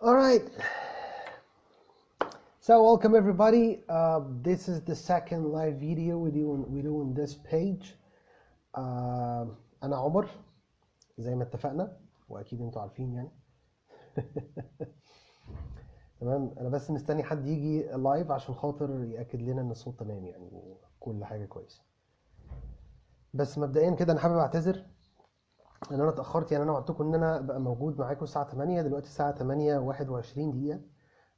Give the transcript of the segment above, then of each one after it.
All right. So welcome everybody. This is the second live video we do on this page. أنا عمر زي ما اتفقنا وأكيد أنتوا عارفين يعني. تمام، أنا بس مستني حد يجي live عشان خاطر يأكد لنا إن الصوت تمام يعني وكل حاجة كويسة. بس مبدئيا كده أنا حابب أعتذر ان انا اتاخرت، يعني انا وعدتكم ان انا ابقى موجود معاكم الساعة 8، دلوقتي الساعة 8:21.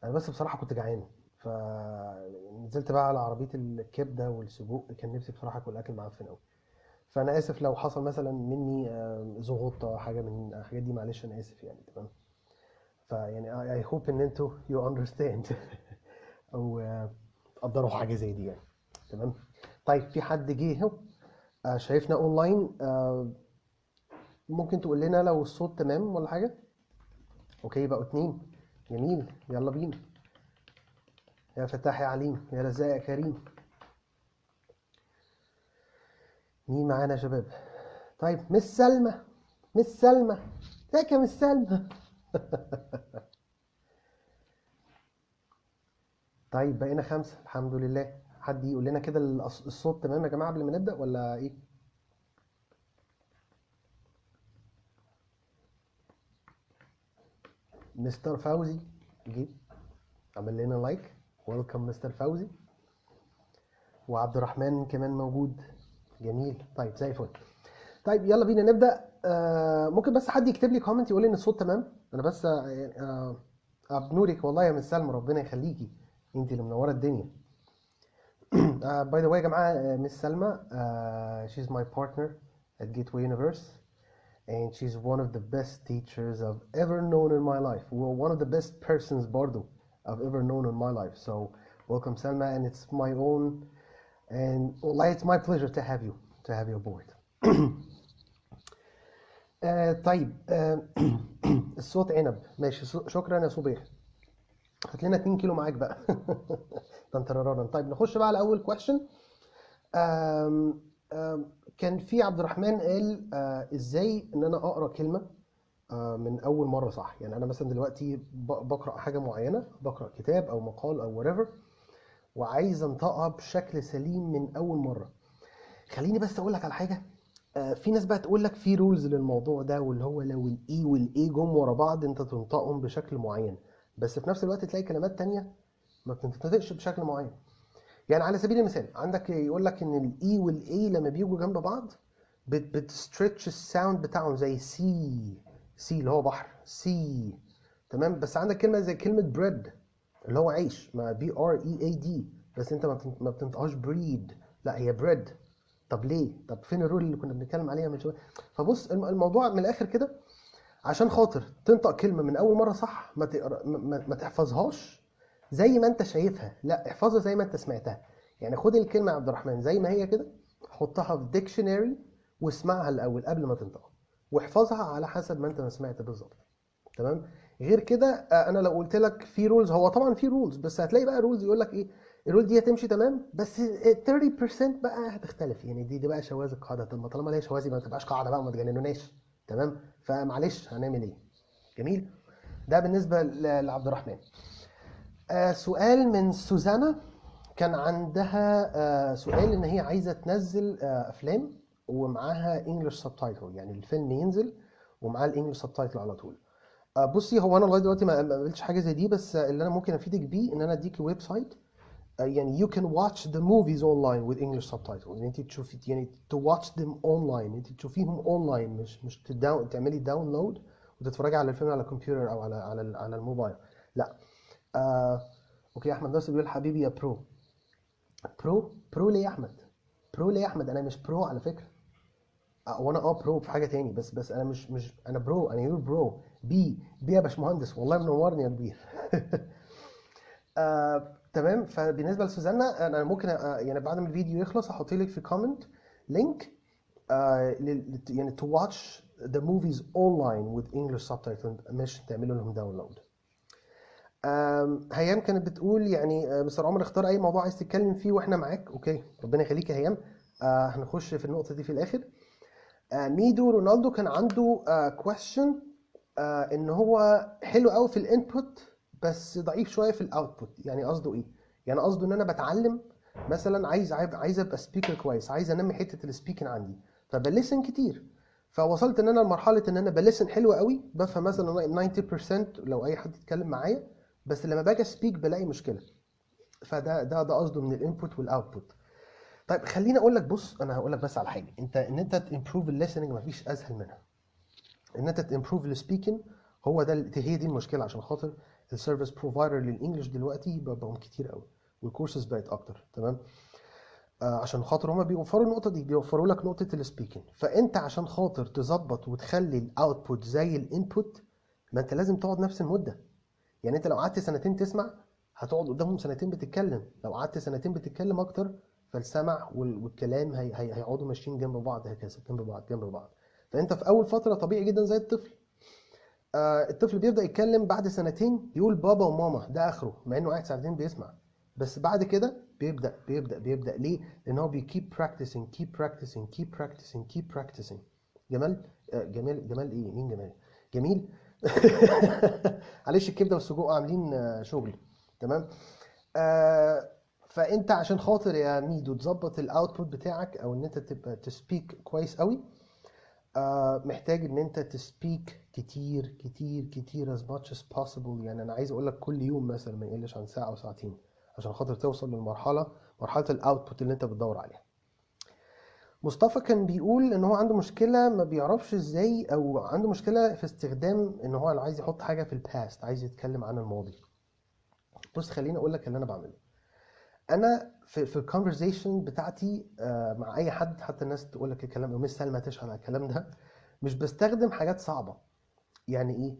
انا بس بصراحة كنت جعان، فنزلت بقى على عربية الكبده والسجق، كان نفسي بصراحة اكل اكل معفن قوي. فانا اسف لو حصل مثلا مني زغطه حاجة من الحاجات دي، معلش انا اسف يعني. تمام، فيعني I hope ان انتوا you understand او تقدروا حاجة زي دي يعني. تمام، طيب في حد جه اهو شايفنا اونلاين، ممكن تقول لنا لو الصوت تمام ولا حاجة؟ okay، بقوا 2، جميل، يلا بينا. يا فتاح يا عليم، يا رزاق يا كريم. مين معانا يا شباب؟ طيب Miss سلمى، Miss سلمى، ازيك يا Miss سلمى؟ طيب بقينا 5 الحمد لله. حد يقول لنا كده الصوت تمام يا جماعة قبل ما نبدأ ولا ايه؟ مستر فوزي جه عمل لنا like، welcome مستر فوزي. وعبد الرحمن كمان موجود، جميل. طيب زي الفل. طيب يلا بينا نبدأ. ممكن بس حد يكتب لي comment يقول لي ان الصوت تمام؟ انا بس بنورك والله يا Miss سلمى، ربنا يخليكي، انت اللي منورة الدنيا. by the way يا جماعة، Miss سلمى she's my partner at Gateway Universe and she's one of the best teachers I've ever known in my life. Well, one of the best persons برضو I've ever known in my life. So welcome Salma, and it's my own and والله it's my pleasure to have you aboard. طيب الصوت عنب، ماشي، شكرا يا صبيح، هات لنا 2 كيلو معاك بقى. طيب نخش بقى على اول question. كان في عبد الرحمن قال ازاي ان انا اقرا كلمة من اول مرة صح؟ يعني انا مثلا دلوقتي بقرا حاجة معينة، بقرا كتاب او مقال او whatever، وعايز انطقها بشكل سليم من اول مرة. خليني بس اقول لك على حاجة، في ناس بقى تقول لك في rules للموضوع ده، واللي هو لو ال E وال A جم ورا بعض انت تنطقهم بشكل معين، بس في نفس الوقت تلاقي كلمات تانية ما بتنطقش بشكل معين. يعني على سبيل المثال عندك يقول لك ان ال E وال A لما بيجوا جنب بعض بت stretch ال sound بتاعهم، زي sea، sea اللي هو بحر، sea، تمام. بس عندك كلمة زي كلمة bread اللي هو عيش، ما B R E A D، بس انت ما بتنطقهاش breed، لا هي bread. طب ليه؟ طب فين ال rule اللي كنا بنتكلم عليها من شوية؟ فبص الموضوع من الاخر كده، عشان خاطر تنطق كلمة من اول مرة صح ما تحفظهاش زي ما انت شايفها، لا احفظها زي ما انت سمعتها. يعني خد الكلمة يا عبد الرحمن زي ما هي كده، حطها في dictionary واسمعها الاول قبل ما تنطقها، واحفظها على حسب ما انت ما سمعت بالظبط. تمام؟ غير كده انا لو قلت لك في rules، هو طبعا في rules، بس هتلاقي بقى rules يقول لك ايه ال rule دي هتمشي تمام، بس 30% بقى هتختلف. يعني دي بقى شواذ القاعدة. طب ما طالما ليها شواذ ما تبقاش قاعدة بقى، ما تجننوناش. تمام؟ فمعلش هنعمل ايه؟ جميل. ده بالنسبة لعبد الرحمن. سؤال من سوزانا، كان عندها سؤال ان هي عايزه تنزل افلام ومعاها English subtitle، يعني الفيلم ينزل ومعاه ال English subtitle على طول. بصي، هو انا لغاية دلوقتي ما قابلتش حاجة زي دي، بس اللي انا ممكن افيدك بيه ان انا اديكي website، يعني you can watch the movies online with English subtitles. يعني انت تشوفي، يعني to watch them online، انت تشوفيهم اونلاين، مش تعملي download وتتفرجي على الفيلم على الكمبيوتر او على الموبايل، لا. Okay، احمد ناصر بيقول حبيبي يا bro. bro bro ليه يا احمد؟ bro ليه يا احمد؟ انا مش bro على فكرة، وانا bro في حاجة تاني، بس انا مش انا bro، انا your bro، بي بي يا باشمهندس، والله منورني يا كبير. تمام. فبالنسبه لسوزانا، انا ممكن يعني بعد ما الفيديو يخلص احط لك في comment link يعني to watch the movies online with English subtitles، مش تعملوا لهم download. هيام كانت بتقول يعني مستر عمر اختار اي موضوع عايز تتكلم فيه واحنا معاك. okay، ربنا يخليك يا هيام. هنخش في النقطة دي في الاخر. ميدو رونالدو كان عنده question، ان هو حلو قوي في ال input بس ضعيف شوية في ال output. يعني قصده ايه؟ يعني قصده ان انا بتعلم مثلا، عايز ابقى speaker كويس، عايز انمي حتة ال speaking عندي، فب listen كتير. فوصلت ان انا لمرحلة ان انا ب listen حلو قوي، بفهم مثلا 90% لو اي حد اتكلم معايا، بس لما باجي speak بلاقي مشكلة. فده ده ده قصده من ال input وال output. طيب خليني اقول لك، بص انا هقول لك بس على حاجة، انت ان انت ت improve ال listening مفيش اسهل منها. ان انت ت improve ال speaking هو ده، هي دي المشكلة. عشان خاطر ال service provider لل English دلوقتي بقوا كتير قوي، والكورسز بقت اكتر، تمام؟ عشان خاطر هما بيوفروا النقطة دي، بيوفروا لك نقطة ال speaking. فانت عشان خاطر تظبط وتخلي ال output زي ال input، ما انت لازم تقعد نفس المدة. يعني انت لو قعدت سنتين تسمع هتقعد قدامهم سنتين بتتكلم، لو قعدت سنتين بتتكلم اكتر، فالسمع والكلام هيقعدوا ماشيين جنب بعض، هكذا جنب بعض جنب بعض. فانت في اول فترة طبيعي جدا زي الطفل، الطفل بيبدا يتكلم بعد سنتين يقول بابا وماما، ده اخره، مع انه قاعد سنتين بيسمع. بس بعد كده بيبدا بيبدا بيبدا. ليه؟ لان هو بي keep practicing keep practicing keep practicing keep practicing. جمال، جمال، جمال ايه؟ مين جمال؟ جميل. معلش الكبده والسجق عاملين شغل، تمام؟ فانت عشان خاطر يا ميدو تظبط ال output بتاعك، او ان انت تبقى ت speak كويس قوي، محتاج ان انت ت speak كتير كتير كتير as much as possible. يعني انا عايز اقول لك كل يوم مثلا ما يقلش عن ساعة او ساعتين، عشان خاطر توصل للمرحلة، مرحلة ال output اللي انت بتدور عليها. مصطفى كان بيقول ان هو عنده مشكلة ما بيعرفش ازاي، او عنده مشكلة في استخدام ان هو لو عايز يحط حاجة في ال past، عايز يتكلم عن الماضي. بص خليني اقول لك اللي انا بعمله. انا في ال conversation بتاعتي مع اي حد، حتى الناس تقول لك الكلام ده، مش سلمى تشهد على الكلام ده، مش بستخدم حاجات صعبة. يعني ايه؟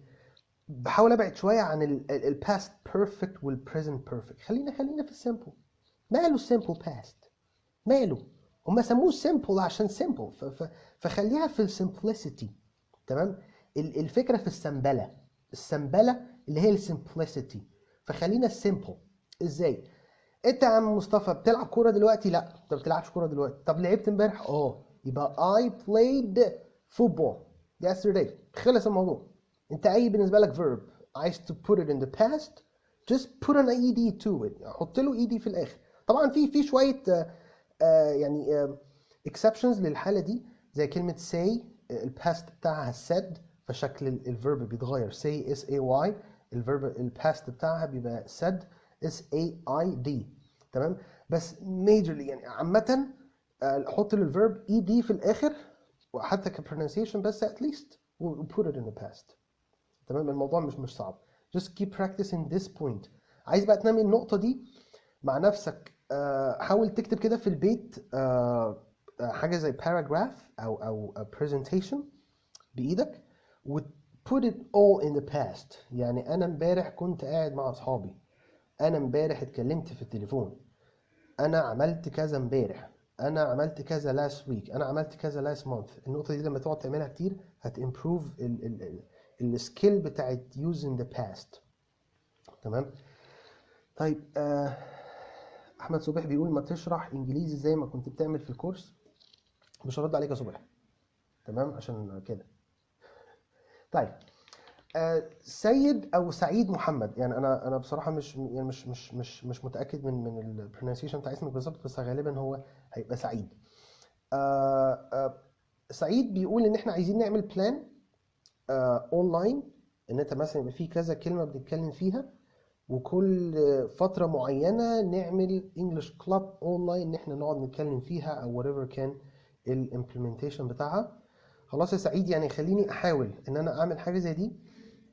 بحاول ابعد شوية عن ال past perfect وال present perfect. خلينا في ال simple. ماله ال simple past؟ ماله؟ هم سموه simple عشان simple، فخليها في ال simplicity، تمام؟ الفكرة في السمبله، السمبله اللي هي ال simplicity، فخلينا ال simple. ازاي؟ انت يا عم مصطفى بتلعب كورة دلوقتي؟ لا، انت ما بتلعبش كورة دلوقتي. طب لعبت امبارح؟ يبقى I played football yesterday. خلص الموضوع. انت اي بالنسبة لك verb عايز to put it in the past، just put an ed to it، حط له ed في الاخر. طبعا في شوية يعني exceptions للحالة دي، زي كلمة say ال past بتاعها said، فشكل ال verb بيتغير، say s a y، ال verb ال past بتاعها بيبقى said s a i d، تمام؟ بس majorly يعني عامة، حط لل verb ed في الاخر، وحتى ك pronunciation بس at least و put it in the past، تمام؟ الموضوع مش صعب، just keep practicing this point. عايز بقى تنمي النقطة دي مع نفسك، حاول تكتب كده في البيت، حاجة زي paragraph أو presentation بإيدك، و put it all in the past. يعني أنا امبارح كنت قاعد مع أصحابي، أنا امبارح اتكلمت في التليفون، أنا عملت كذا امبارح، أنا عملت كذا last week، أنا عملت كذا last month. النقطة دي لما تقعد تعملها كتير هت improve ال skill بتاعت using the past، تمام؟ طيب، أحمد صبحي بيقول ما تشرح إنجليزي زي ما كنت بتعمل في الكورس. مش هرد عليك يا صبحي، تمام؟ عشان كده. طيب، سيد او سعيد محمد، يعني انا بصراحة مش يعني مش مش مش مش متاكد من ال pronunciation بتاع اسمك بالظبط، بس غالبا هو هيبقى سعيد. سعيد بيقول ان احنا عايزين نعمل plan online، ان انت مثلا يبقى في كذا كلمة بنتكلم فيها، وكل فترة معينة نعمل English club online ان احنا نقعد نتكلم فيها او whatever كان ال implementation بتاعها. خلاص يا سعيد، خليني احاول ان انا اعمل حاجة زي دي،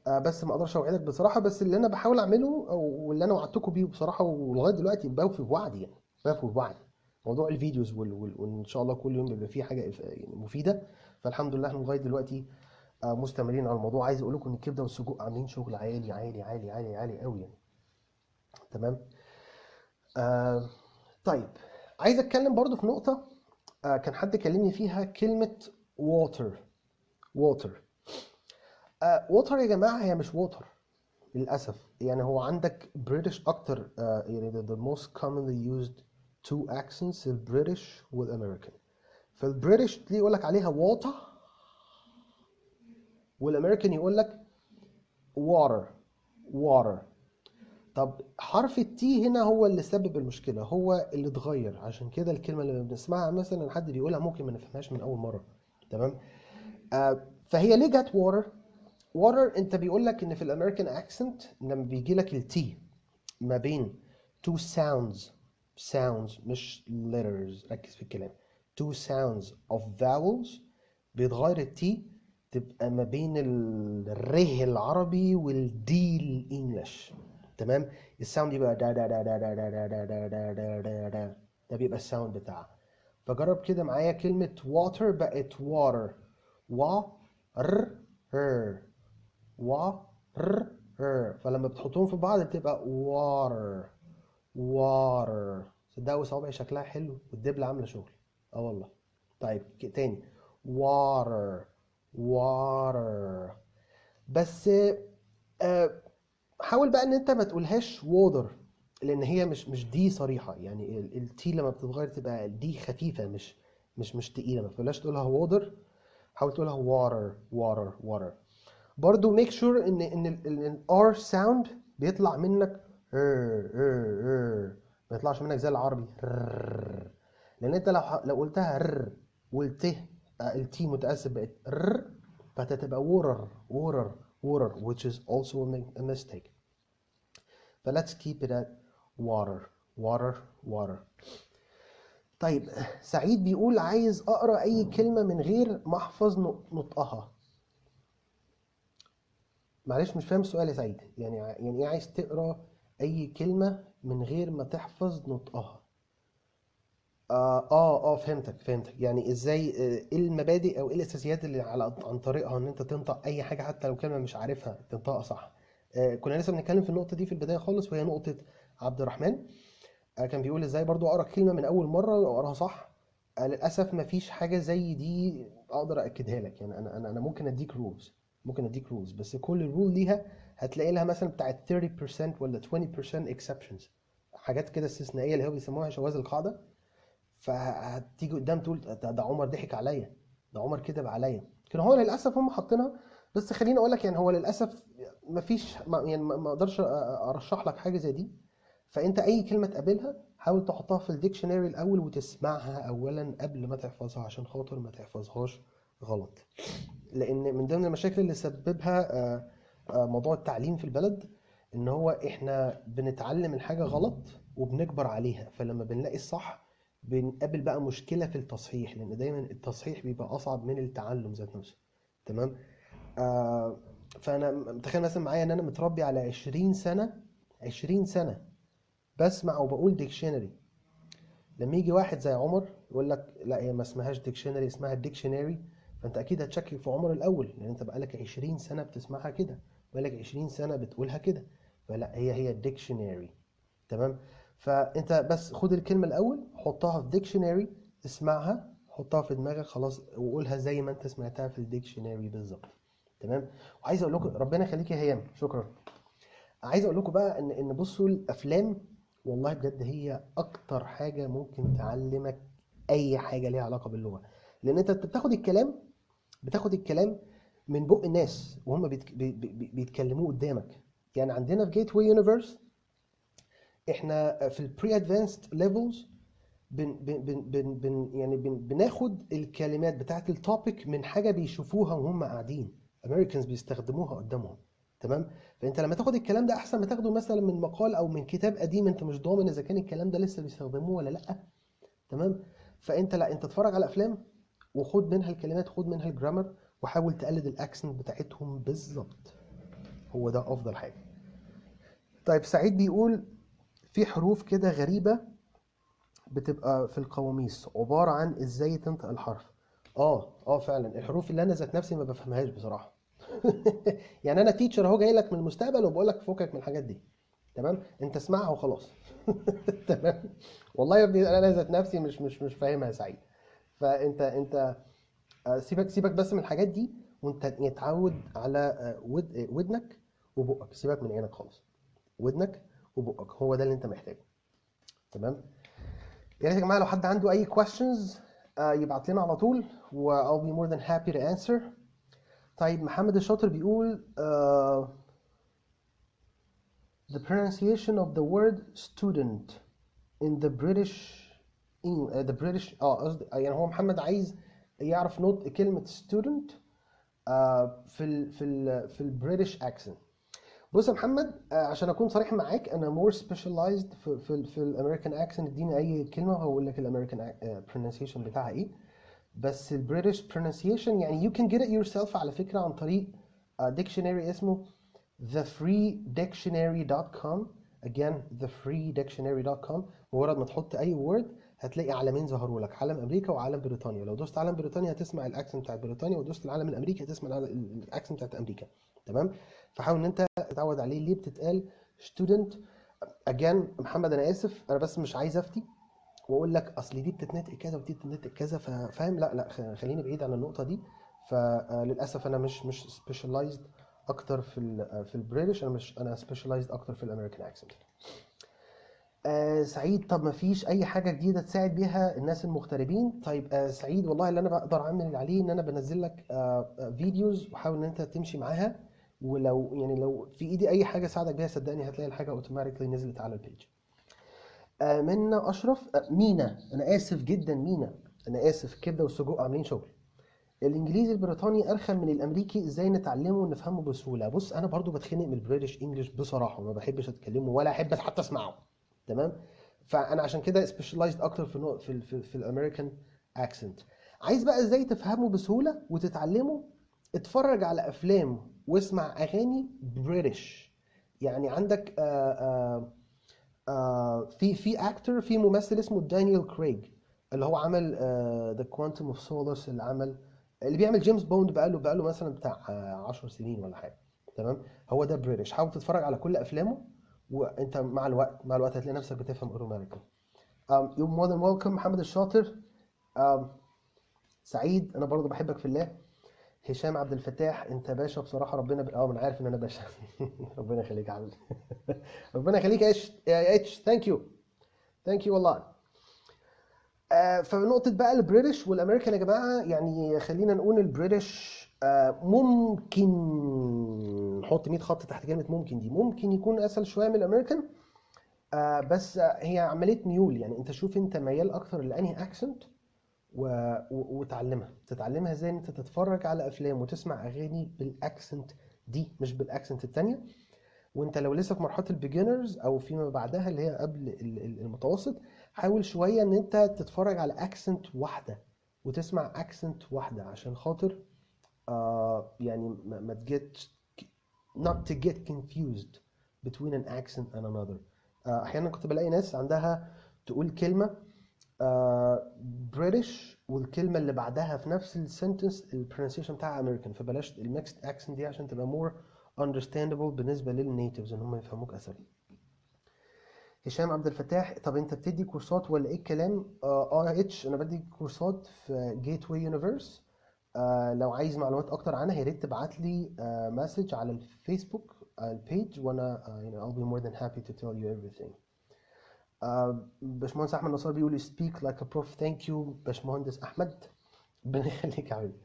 بس ما اقدرش اوعدك بصراحة، بس اللي انا بحاول اعمله او واللي انا وعدتكم بيه بصراحة ولغاية دلوقتي بوفي بوعدي، بوفي بوعدي موضوع ال videos وان شاء الله كل يوم بيبقى فيه حاجة مفيدة. فالحمد لله احنا لغاية دلوقتي مستمرين على الموضوع. عايز اقول لكم ان الكبده والسجق عاملين شغل عالي عالي عالي عالي عالي قوي تمام. طيب عايز اتكلم برضو في نقطة، كان حد كلمني فيها، كلمة water. water. Water يا جماعة هي مش water للأسف، هو عندك British أكتر، the most commonly used two accents ال British وال American. فال British تلاقيه يقول لك عليها water، والأمريكان يقول لك water water. طب حرف ال T هنا هو اللي سبب المشكلة، هو اللي اتغير، عشان كده الكلمة اللي بنسمعها مثلا حد بيقولها ممكن ما نفهمهاش من أول مرة. تمام. فهي ليه جت water؟ water انت بيقول لك ان في ال American accent لما بيجي لك ال T ما بين two sounds، sounds مش letters، ركز في الكلام، two sounds of vowels، بيتغير ال T تبقى ما بين الر العربي وال D ال English. تمام. ال sound يبقى دا دا دا دا دا دا دا دا دا دا دا دا، ده بيبقى ال sound بتاعها. فجرب كده معايا كلمة water بقت water، و ر ر و ر ر، فلما بتحطهم في بعض بتبقى water water. صدقوا صوابعي شكلها حلو والدبلة عاملة شغل. اه والله. طيب تاني water water. بس حاول بقى ان انت ما تقولهاش water، لان هي مش D صريحة، يعني ال T لما بتتغير تبقى D خفيفة، مش تقيلة. ما تقولهاش تقولها water، حاول تقولها water water water. برضو make sure ان ال R sound بيطلع منك ر ر ر، ما يطلعش منك زي العربي ر، لان انت لو قلتها ر والت ال T متأسف بقت ر، فهتبقى water water water, which is also a mistake. But let's keep it at water water water. طيب سعيد بيقول عايز أقرأ أي كلمة من غير ما أحفظ نطقها. معلش مش فاهم السؤال يا سعيد، يعني إيه عايز تقرأ أي كلمة من غير ما تحفظ نطقها؟ فهمتك. يعني ازاي، ايه المبادئ او ايه الاساسيات اللي عن طريقها ان انت تنطق اي حاجة حتى لو كلمة مش عارفها تنطقها صح. كنا لسه بنتكلم في النقطة دي في البداية خالص، وهي نقطة عبد الرحمن. كان بيقول ازاي برضو اقرا كلمة من اول مرة واقراها صح. للاسف مفيش حاجة زي دي اقدر اكدها لك، يعني انا ممكن اديك rules، ممكن اديك rules، بس كل rule ليها هتلاقي لها مثلا بتاعت 30% ولا 20% exceptions، حاجات كده استثنائية اللي هو بيسموها شواذ القاعدة. فهتيجي قدام تقول ده عمر ضحك عليا، ده عمر كدب عليا. لكن هو للاسف هم حاطينها. بس خليني اقول لك يعني هو للاسف مفيش، يعني ما اقدرش ارشح لك حاجة زي دي. فانت اي كلمة تقابلها حاول تحطها في ال dictionary الاول وتسمعها اولا قبل ما تحفظها، عشان خاطر ما تحفظهاش غلط. لان من ضمن المشاكل اللي سببها موضوع التعليم في البلد ان هو احنا بنتعلم الحاجة غلط وبنكبر عليها، فلما بنلاقي الصح بنقابل بقى مشكلة في التصحيح، لأن دايما التصحيح بيبقى أصعب من التعلم ذات نفسه. تمام. فأنا متخيل مثلا معايا إن أنا متربي على 20 سنة، 20 سنة بسمع وبقول dictionary. لما يجي واحد زي عمر يقول لك لا هي ما اسمهاش dictionary اسمها dictionary، فأنت أكيد هتشكك في عمر الأول، لأن أنت بقالك 20 سنة بتسمعها كده، بقالك 20 سنة بتقولها كده، فلا هي dictionary. تمام. فانت بس خد الكلمة الأول حطها في dictionary، اسمعها، حطها في دماغك خلاص، وقولها زي ما انت سمعتها في ال dictionary بالظبط. تمام. وعايز اقول لكم ربنا يخليك يا هيام، شكرا. عايز اقول لكم بقى ان بصوا الافلام والله بجد هي اكتر حاجة ممكن تعلمك اي حاجة ليها علاقة باللغة، لان انت بتاخد الكلام من بق الناس وهم بيتكلموه قدامك. يعني عندنا في Gateway Universe احنا في ال pre-advanced levels بن بن بن بن بن يعني بن بناخد الكلمات بتاعت ال topic من حاجة بيشوفوها وهم قاعدين، Americans بيستخدموها قدامهم. تمام. فانت لما تاخد الكلام ده احسن ما تاخده مثلا من مقال او من كتاب قديم انت مش ضامن اذا كان الكلام ده لسه بيستخدموه ولا لا. تمام. فانت لا، انت اتفرج على افلام وخد منها الكلمات، خد منها ال grammar، وحاول تقلد ال accent بتاعتهم بالظبط. هو ده افضل حاجة. طيب سعيد بيقول في حروف كده غريبة بتبقى في القواميس عبارة عن ازاي تنطق الحرف. فعلا الحروف اللي انا ذات نفسي ما بفهمهاش بصراحة. يعني انا teacher اهو جاي لك من المستقبل وبقول لك فكك من الحاجات دي. تمام، انت اسمعها وخلاص. تمام. والله يا ابني انا ذات نفسي مش فاهمها يا سعيد. فانت سيبك بس من الحاجات دي، وانت اتعود على ودنك وبقك، سيبك من عينك خالص، ودنك وبقك هو ده اللي انت محتاجه. تمام. يا ريت يا جماعة لو حد عنده اي questions يبعت لنا على طول، و I'll be more than happy to answer. طيب محمد الشاطر بيقول The pronunciation of the word student in the British in the British قصدي يعني هو محمد عايز يعرف نطق كلمة student في ال British accent. بص يا محمد، عشان اكون صريح معاك، انا more specialized في ال American accent. اديني اي كلمة وهقول لك ال American pronunciation بتاعها ايه. بس ال British pronunciation يعني you can get it yourself على فكرة، عن طريق dictionary اسمه thefreedictionary.com. again thefreedictionary.com. مجرد ما تحط اي word هتلاقي علمين ظهروا لك، علم امريكا وعلم بريطانيا. لو دوست علم بريطانيا هتسمع ال accent بتاعت بريطانيا، ودوست العلم الامريكي هتسمع ال accent بتاعت امريكا. تمام؟ فحاول ان انت تتعود عليه. ليه بتتقال student؟ again محمد انا اسف، انا بس مش عايز افتي واقول لك اصل دي بتتنطق كذا ودي بتتنطق كذا، فاهم؟ لا لا، خليني بعيد عن النقطة دي. فللاسف انا مش specialized اكتر في ال British، انا مش انا specialized اكتر في ال American accent. سعيد، طب ما فيش اي حاجة جديدة تساعد بيها الناس المغتربين؟ طيب سعيد، والله اللي انا بقدر اعمل عليه ان انا بنزل لك videos، وحاول ان انت تمشي معاها، ولو يعني لو في ايدي اي حاجة اساعدك بيها صدقني هتلاقي الحاجة automatically نزلت على ال page. منا اشرف، مينا، انا اسف جدا مينا، انا اسف، الكبده والسجق عاملين شغل. الانجليزي البريطاني ارخم من الامريكي، ازاي نتعلمه ونفهمه بسهولة؟ بص انا برضو بتخنق من ال British English بصراحة، وما بحبش اتكلمه ولا احب حتى اسمعه. تمام؟ فانا عشان كده specialized اكتر في ال American accent. عايز بقى ازاي تفهمه بسهولة وتتعلمه؟ اتفرج على افلام واسمع اغاني British. يعني عندك في actor، في ممثل اسمه دانيال كريج، اللي هو عمل The Quantum of Solace، اللي بيعمل جيمس بوند بقاله مثلا بتاع 10 سنين ولا حاجة. تمام؟ هو ده British. حاول تتفرج على كل افلامه، وانت مع الوقت هتلاقي نفسك بتفهم automatically. You're more than welcome محمد الشاطر. سعيد، انا برضو بحبك في الله. هشام عبد الفتاح، انت باشا بصراحة، ربنا انا عارف ان انا باشا. ربنا يخليك يا عم، ربنا يخليك يا اتش، يا اتش، thank you، thank you والله. فنقطة بقى ال British وال American يا جماعة، يعني خلينا نقول ال British ممكن نحط 100 خط تحت كلمة ممكن دي، ممكن يكون اسهل شوية من الامريكان، بس هي عملية ميول. يعني انت شوف انت ميال اكتر لانهي accent وتعلمها. تتعلمها ازاي؟ ان انت تتفرج على افلام وتسمع اغاني بال accent دي مش بال accent التانية. وانت لو لسه في مرحلة ال beginners او فيما بعدها اللي هي قبل المتوسط، حاول شوية ان انت تتفرج على accent واحدة وتسمع accent واحدة، عشان خاطر يعني ما ت get not to get confused between an accent and another. احيانا كنت بلاقي ناس عندها تقول كلمة British والكلمة اللي بعدها في نفس ال sentence ال pronunciation بتاعها امريكان، فبلاش ال mixed accent دي عشان تبقى more understandable بالنسبة لل natives ان هم يفهموك اسهل. هشام عبد الفتاح، طب انت بتدي كورسات ولا ايه الكلام؟ اتش، انا بدي كورسات في Gateway Universe. لو عايز معلومات اكتر عنها يا ريت تبعت لي message على الفيسبوك ال page، وانا يعني I'll be more than happy to tell you everything. باشمهندس احمد نصار بيقول speak like a prof، thank you باشمهندس احمد، ربنا يخليك يا حبيبي.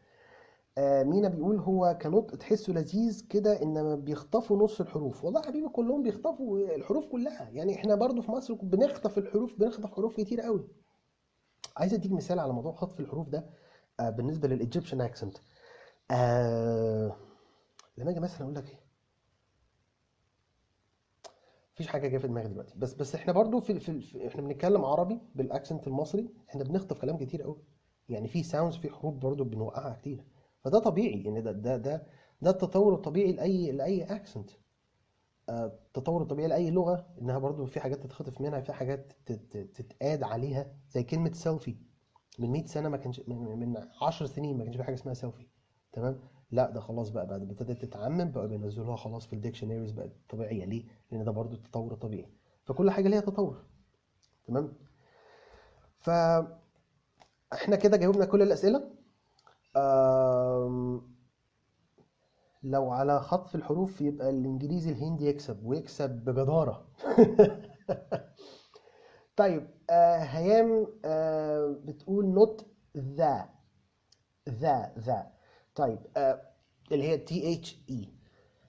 مينا بيقول هو كنطق تحسه لذيذ كده، انما بيخطفوا نص الحروف. والله يا حبيبي كلهم بيخطفوا الحروف كلها، يعني احنا برضو في مصر بنخطف الحروف، بنخطف حروف كتير قوي. عايز اديك مثال على موضوع خطف الحروف ده بالنسبة لل Egyptian accent. لما اجي مثلا اقول لك ايه، مفيش حاجة جاية في دماغي دلوقتي، بس احنا برضو في احنا بنتكلم عربي بال accent المصري، احنا بنخطف كلام كتير قوي، يعني في sounds، في حروف برضو بنوقعها كتير، فده طبيعي. يعني ده التطور الطبيعي لاي accent، التطور الطبيعي لاي لغة، انها برضو في حاجات تتخطف منها، في حاجات تتقاد عليها، زي كلمة سيلفي من 100 سنة ما كانش، من 10 سنين ما كانش في حاجة اسمها سيلفي. تمام؟ لا ده خلاص بقى بعد ابتدت تتعمم بقى بينزلوها خلاص في ال dictionaries، بقت طبيعية. ليه؟ لان ده برضو التطور الطبيعي، فكل حاجة ليها تطور. تمام؟ ف احنا كده جاوبنا كل الاسئلة. لو على خطف الحروف يبقى الانجليزي الهندي يكسب، ويكسب بجدارة. طيب هيام بتقول not the the the. طيب اللي هي THE.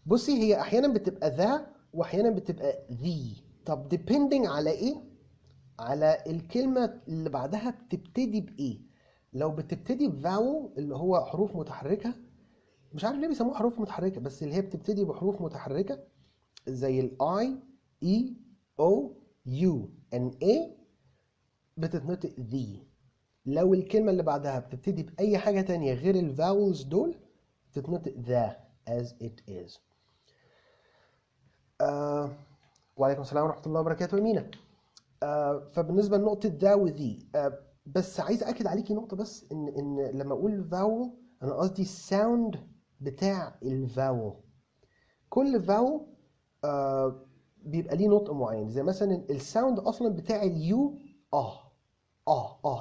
بصي هي احيانا بتبقى the واحيانا بتبقى the. طب depending على ايه؟ على الكلمة اللي بعدها بتبتدي بايه. لو بتبتدي ب vowel اللي هو حروف متحركة، مش عارف ليه بيسموها حروف متحركة، بس اللي هي بتبتدي بحروف متحركة زي ال I E O U N A بتتنطق the. لو الكلمة اللي بعدها بتبتدي بأي حاجة تانية غير ال vowels دول بتتنطق the as it is. وعليكم السلام ورحمة الله وبركاته يا مينا. فبالنسبة لنقطة the و the، بس عايز أكد عليكي نقطة بس، إن لما أقول vowel أنا قصدي ال sound بتاع ال vowel. كل vowel بيبقى ليه نطق معين، زي مثلا ال sound أصلا بتاع ال U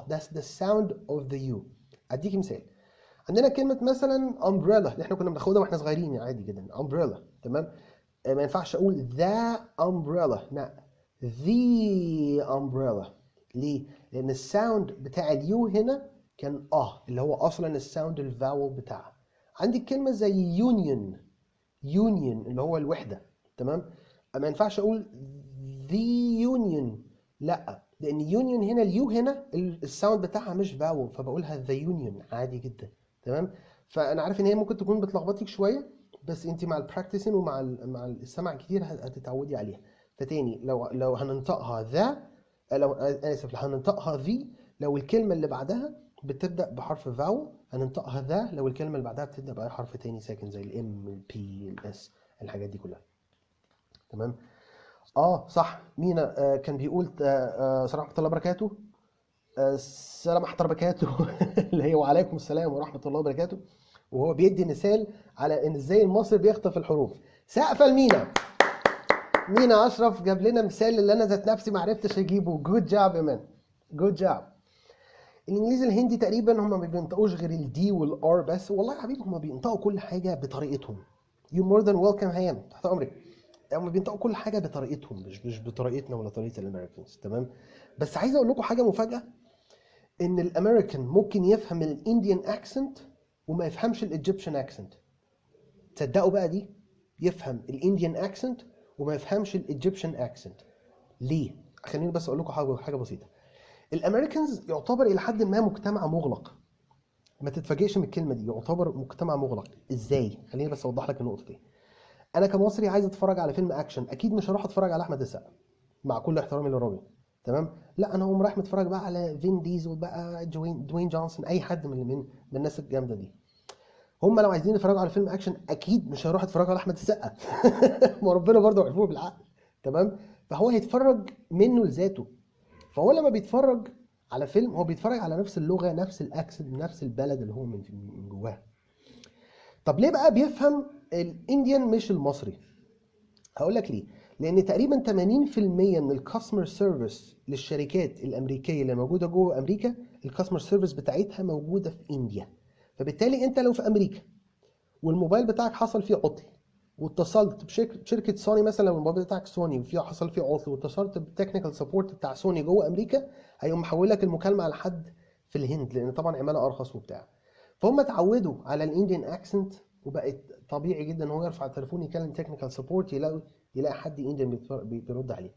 that's the sound of the U. أديكي مثال، عندنا كلمة مثلا umbrella اللي احنا كنا بناخدها واحنا صغيرين عادي جدا، umbrella، تمام؟ ما ينفعش أقول the umbrella، لا the umbrella. ليه؟ لأن ال sound بتاع ال U هنا كان اللي هو أصلا ال sound ال vowel بتاعها. عندي كلمة زي union، union اللي هو الوحدة، تمام؟ ما ينفعش أقول the union، لا، لأن union هنا ال U هنا ال sound بتاعها مش vowel، فبقولها the union عادي جدا، تمام؟ فأنا عارف إن هي ممكن تكون بتلخبطك شوية، بس أنت مع ال practicing ومع مع السمع كتير هتتعودي عليها. فتاني لو هننطقها the، لو آسف، لو هننطقها the، لو الكلمة اللي بعدها بتبدأ بحرف vowel هننطقها the، لو الكلمة اللي بعدها بتبدأ بأي حرف تاني ساكن زي ال M ال P ال S الحاجات دي كلها، تمام؟ صح، مينا كان بيقول سلام ورحمة الله وبركاته، سلام ورحمة الله وبركاته اللي هي وعليكم السلام ورحمة الله وبركاته، وهو بيدي مثال على ان ازاي المصري بيخطف الحروف. سقفة لمينا، مينا اشرف جاب لنا مثال اللي انا ذات نفسي ما عرفتش اجيبه. good job يا man، good job. الانجليزي الهندي تقريبا هم ما بينطقوش غير ال D وال R بس. والله يا حبيبي هم بينطقوا كل حاجة بطريقتهم. you more than welcome هيام، تحت امرك. هم بينطقوا كل حاجة بطريقتهم، مش بطريقتنا ولا طريقه ال Americans، تمام؟ بس عايز اقول لكم حاجة مفاجاة، ان الامريكان ممكن يفهم ال Indian accent وما يفهمش ال Egyptian accent. تصدقوا بقى دي؟ يفهم ال Indian accent وما يفهمش ال Egyptian accent. ليه؟ خليني بس اقول لكم حاجة بسيطة. ال Americans يعتبر الى حد ما مجتمع مغلق. ما تتفاجئش من الكلمة دي، يعتبر مجتمع مغلق. ازاي؟ خليني بس اوضح لك النقطة دي. انا كمصري عايز اتفرج على فيلم اكشن، اكيد مش هروح اتفرج على احمد السقا، مع كل احترامي للراجل، تمام؟ لا، انا هقوم رايح متفرج بقى على فين ديزل بقى، دوين جونسون، اي حد من الناس الجامدة دي. هم لو عايزين يتفرجوا على فيلم اكشن اكيد مش هيروحوا يتفرجوا على احمد السقا ما ربنا برضه عرفوه بالعقل، تمام؟ فهو هيتفرج منه لذاته. فهو لما بيتفرج على فيلم هو بيتفرج على نفس اللغة، نفس ال accent، نفس البلد اللي هو من جواها. طب ليه بقى بيفهم ال Indian مش المصري؟ هقول لك ليه. لان تقريبا 80% من ال customer service للشركات الامريكية اللي موجودة جوه امريكا، ال customer service بتاعتها موجودة في India. فبالتالي انت لو في امريكا والموبايل بتاعك حصل فيه عطل واتصلت بشركه سوني مثلا، لو الموبايل بتاعك سوني وفيه حصل فيه عطل واتصلت بال technical support بتاع سوني جوه امريكا، هيقوم محولك المكالمة على حد في الهند، لان طبعا عماله ارخص وبتاع. فهم اتعودوا على ال Indian accent، وبقت طبيعي جدا ان هو يرفع التليفون يكلم technical support، يلاقي حد Indian بيرد عليه.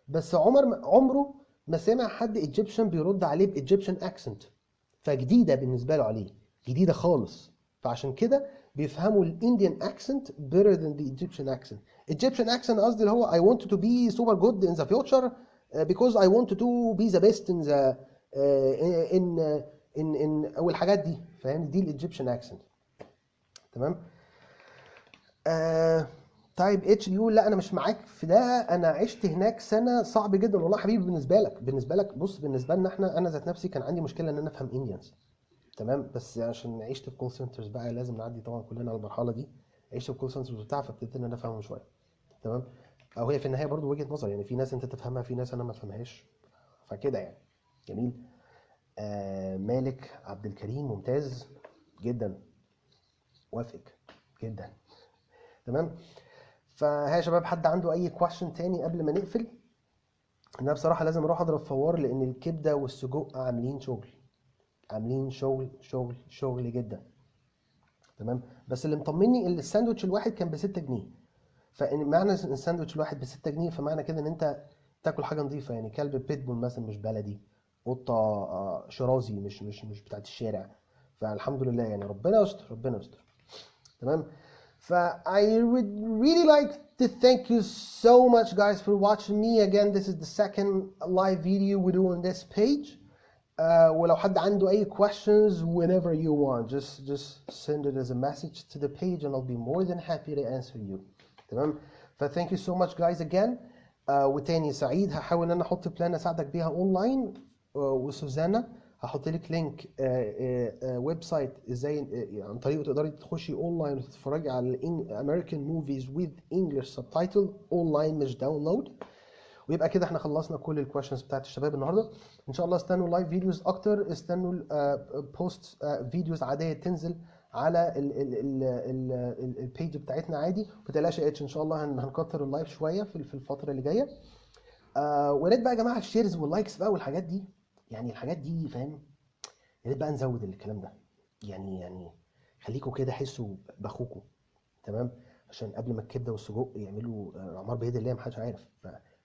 بس عمره ما سمع حد Egyptian بيرد عليه ب Egyptian accent، فجديده بالنسبة له، عليه جديدة خالص. فعشان كده بيفهموا ال Indian accent better than the Egyptian accent. Egyptian accent قصدي اللي هو I want to be super good in the future because I want to be the best in the in in in او الحاجات دي، فاهم؟ دي ال Egyptian accent، تمام؟ طيب اتش بيقول لا انا مش معاك في ده، انا عشت هناك سنة، صعب جدا. والله حبيبي بالنسبة لك بص، بالنسبة لنا احنا، انا ذات نفسي كان عندي مشكلة ان انا افهم Indians، تمام؟ بس عشان عشت في call centers بقى، لازم نعدي طبعا كلنا على المرحلة دي. عشت في call centers وبتاع، فابتديت ان انا افهمهم شوية، تمام؟ او هي في النهاية برضو وجهه نظر، يعني في ناس انت تفهمها، في ناس انا ما افهمهاش، فكده يعني. جميل. مالك عبد الكريم، ممتاز جدا، وافق جدا، تمام. فها يا شباب، حد عنده اي question تاني قبل ما نقفل؟ انا بصراحة لازم اروح اضرب فوار، لان الكبده والسجق عاملين شغل، عاملين شغل شغل شغل جدا، تمام. بس اللي مطمني ان الساندوتش الواحد كان ب 6 جنيه، فمعنى ان الساندوتش الواحد ب 6 جنيه، فمعنى كده ان انت تاكل حاجة نظيفه، يعني كلب بيتبول مثلا مش بلدي، قطة شرازي مش بتاعت الشارع. فالحمد لله يعني، ربنا يستر، ربنا يستر. تمام. ف I would really like to thank you so much guys for watching me again. This is the second live video we do on this page. ولو حد عنده أي questions whenever you want, just send it as a message to the page and I'll be more than happy to answer you. تمام. ف thank you so much guys again. وتاني سعيد هحاول ان انا احط plan اساعدك بيها اونلاين، وسوزانا هحط لك link website ازاي عن طريقه تقدري تخشي اونلاين وتتفرجي على ال American movies with English subtitle online مش download. ويبقى كده احنا خلصنا كل ال questions بتاعت الشباب النهارده. ان شاء الله استنوا live videos اكتر، استنوا post videos عادية تنزل على ال page بتاعتنا عادي. ما تقلقش يا اتش، ان شاء الله هنكتر ال live شوية في الفترة اللي جاية. ويا ريت بقى يا جماعة ال shares وال likes بقى والحاجات دي، يعني الحاجات دي فاهم، يا ريت بقى نزود الكلام ده، يعني خليكوا كده حسوا باخوكوا. تمام، عشان قبل ما الكبده والسجق يعملوا اعمار بيد الله محدش عارف،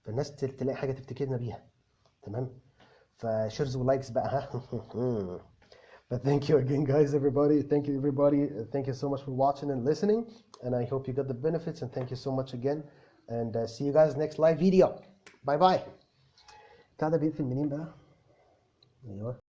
فالناس تلاقي حاجة تفتكرنا بيها. تمام، ف shares و likes بقى، ها. But thank you again guys, everybody. Thank you everybody. Thank you so much for watching and listening, and I hope you got the benefits, and thank you so much again, and see you guys next live video. Bye bye. بتاع ده بيقفل منين بقى؟ ايوه.